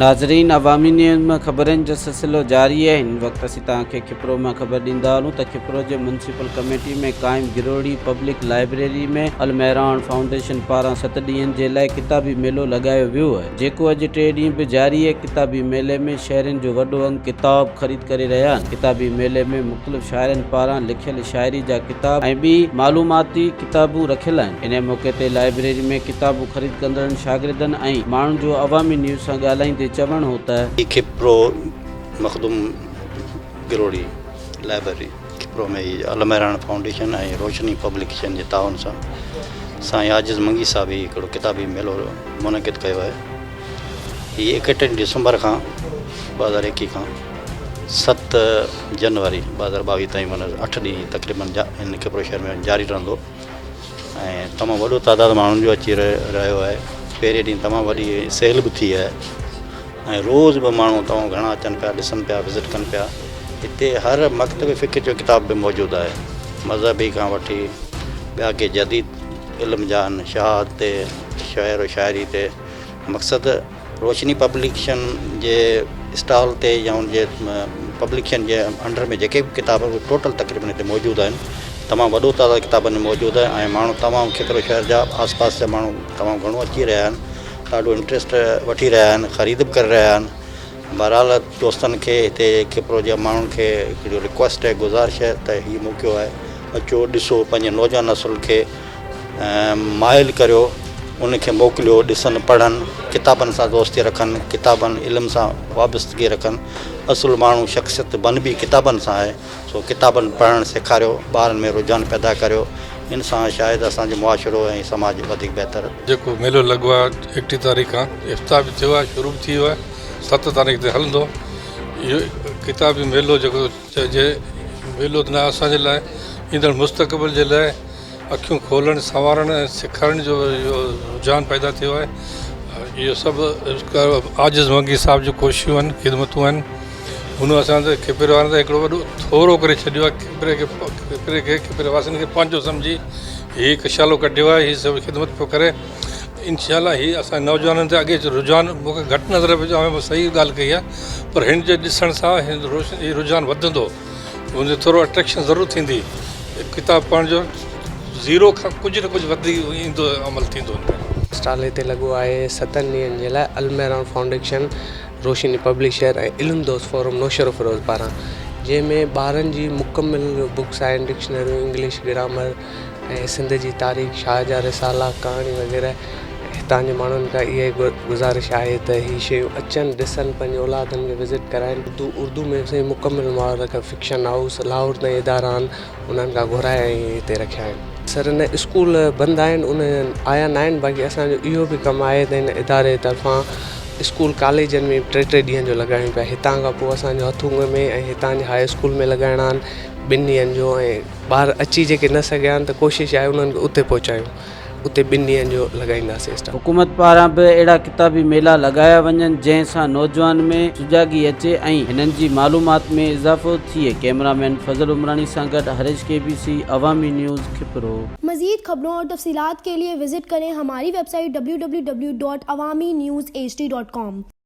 ناظرين عوامي نيوز ۾ خبرن جو سلسلو جاري آهي هن وقت اسين توهان کي کپرو مان خبر ڏيندا هلون ته کپرو جي ميونسپل ڪميٽي ۾ قائم گروڙي پبلڪ لائبريري ۾ المهراڻ فائونڊيشن پاران ست ڏينهن جي لاء ڪتابي ميلو لڳايو ويو آهي جيڪو اڄ ٽي ڏينهن به جاري آهي ڪتابي ميلي ۾ شهرين جو وڏو انگ ڪتاب خريد ڪري رهيا آهن ڪتابي ميلي ۾ مختلف شاعرن پاران لکيل شاعري جا ڪتاب ۽ ٻي معلوماتي ڪتابون رکيل آهن. انهيء موقعي تي لائبريري ۾ ڪتابون خريد ڪندڙن شاگردن ۽ ماڻهن جو عوامي نيوز سان ڳالهائيندي چوڻ هو ته. کپرو مخدوم گروڙي لائبرري کپرو ۾ هي المهراڻ فائونڊيشن ۽ روشني پبليڪيشن جي تعاون سان سائين عاجز منگي صاحب هي هڪڙو ڪتابي ميلو منعقد ڪيو آهي. هي ايڪٽيهه ڊسمبر کان 2021 کان ست جنوري 2022 تائين معنيٰ اٺ ڏينهن تقريبن هن کپرو شهر ۾ جاري رهندو ۽ تمام وڏو تعداد ماڻهن جو اچي رهيو آهي. پهرين ڏينهن تمام وڏي سيل به ٿي آهي ۽ روز به ماڻهو تمام گهڻا اچن پيا، ڏسن پيا، وزٽ ڪن پيا. هتي هر مڪتب فڪر جو ڪتاب به موجود آهي، مذهبي کان وٺي ٻيا ڪي جديد علم جا آهن، شاهه تي، شعر و شاعري تي، مقصد روشني پبليڪشن جي اسٽال تي يا ان جي پبليڪشن جي انڊر ۾ جيڪي به ڪتاب اهي ٽوٽل تقريبن هتي موجود آهن. تمام وڏو تعداد ڪتابن جو موجود آهي ۽ ماڻهو تمام کيترو شهر جا آس پاس جا ماڻهو تمام گهڻو اچي رهيا آهن، ڏاڍو انٽريسٽ وٺي رهيا آهن، خريد به ڪري رهيا آهن. بهرحال دوستن کي هتي کپرو جي ماڻهن کي هڪڙي رڪويسٽ آهي، گذارش آهي ته هي موقعو آهي اچو ڏسو پنهنجي نوجوان نسل کي مائل ڪريو، ان کي موڪليو، ڏسن، پڙهن، ڪتابن سان دوستي رکن، ڪتابن، علم سان وابستگي رکن. اصل ماڻهو شخصيت بنبي ڪتابن سان آهي، سو ڪتابن پڙهڻ سيکاريو، ٻارن ۾ رجحان پيدا ڪريو، ان سان شايد اسان جو معاشرو ۽ سماج وڌيڪ بهتر. جيڪو ميلو لڳو آهي ايڪٽيهه تاريخ کان افتتاح به ٿيو آهي، شروع به ٿي ويو آهي، ست تاريخ تائين هلندو. اهو ڪتابي ميلو جيڪو چئجي ميلو ته نه اسان جي لاء ايندڙ مستقبل جي لاء اکيون کولڻ، سنوارڻ ۽ سيکارڻ جو اهو رجحان پيدا ٿيو آهي. اهو سڀ عاجز منگي صاحب جون ڪوششون آهن، خدمتون آهن. هن اسان تي کپري وارن تي هڪڙو وڏو ٿورو ڪري ڇڏيو آهي. کپري کي کپري کي کپري واسين کي پنهنجو سمجهي هي ڪشالو ڪڍيو آهي. هي سڀ خدمت پيو ڪري. انشاء الله هي اسان نوجوانن تي اڳي رجحان مون کي گهٽ نظر پيو اچي، صحيح ڳالهه ڪئي آهي پر هن جي ڏسڻ سان هي رجحان وڌندو. ان جو ٿورو اٽريڪشن ضرور ٿيندي ڪتاب پڙهڻ جو زيرو کان ڪجهه نه ڪجهه وڌي ايندو عمل ٿيندو ان ۾. اسٽال هتي لڳو آهي ستن ڏينهن جي لاء المهراڻ فائونڊيشن روشني پبلشر ۽ علم دوست فورم نوشهروفيروز پاران جنهن ۾ ٻارن جي مڪمل بڪس آهن ڊڪشنريون انگلش گرامر ۽ سنڌ جي تاريخ، شاهه جا رسالا، ڪهاڻي وغيره هتان جي ماڻهن کان اها ئي گذارش آهي ته هي شيون اچن ڏسن پنهنجي اولادن کي وزٽ ڪرائين اردو اردو ۾ سائين مڪمل معرڪ فڪشن هائوس لاهور تائين ادارا آهن انهن کان گهرائي ۽ هتي رکيا آهن. سر نه اسڪول بند آهن ان آيا نه آهن باقي اسان جو اهو به ڪم آهي ته هن اداري جي طرفان اسڪول ڪاليجن ۾ ٽي ٽي ڏينهن جو لڳايون پيا هتان کان پوء اسان جو هٿونگ ۾ ۽ هتان جي هاء اسڪول ۾ لڳائڻا آهن ٻن ڏينهن جو ۽ ٻار اچي جيڪي نه سگهيا آهن ته ڪوشش آهي انهن کي اتي پهچايون اتي ٻن ڏينهن جو لڳائينداسين اسٽال. حڪومت پاران به اهڙا ڪتابي ميلا لڳايا وڃن جنهن سان نوجوان ۾ سجاڳي اچي ۽ هنن جي معلومات ۾ اضافو ٿئي ڪئميرا مين فضل عمراڻي سان گڏ Harish K B C Awami news Khipro. مزيد خبرون اور تفصيلات کے لئے وزٽ کریں ہماری web site www.awamiNewsHD.com.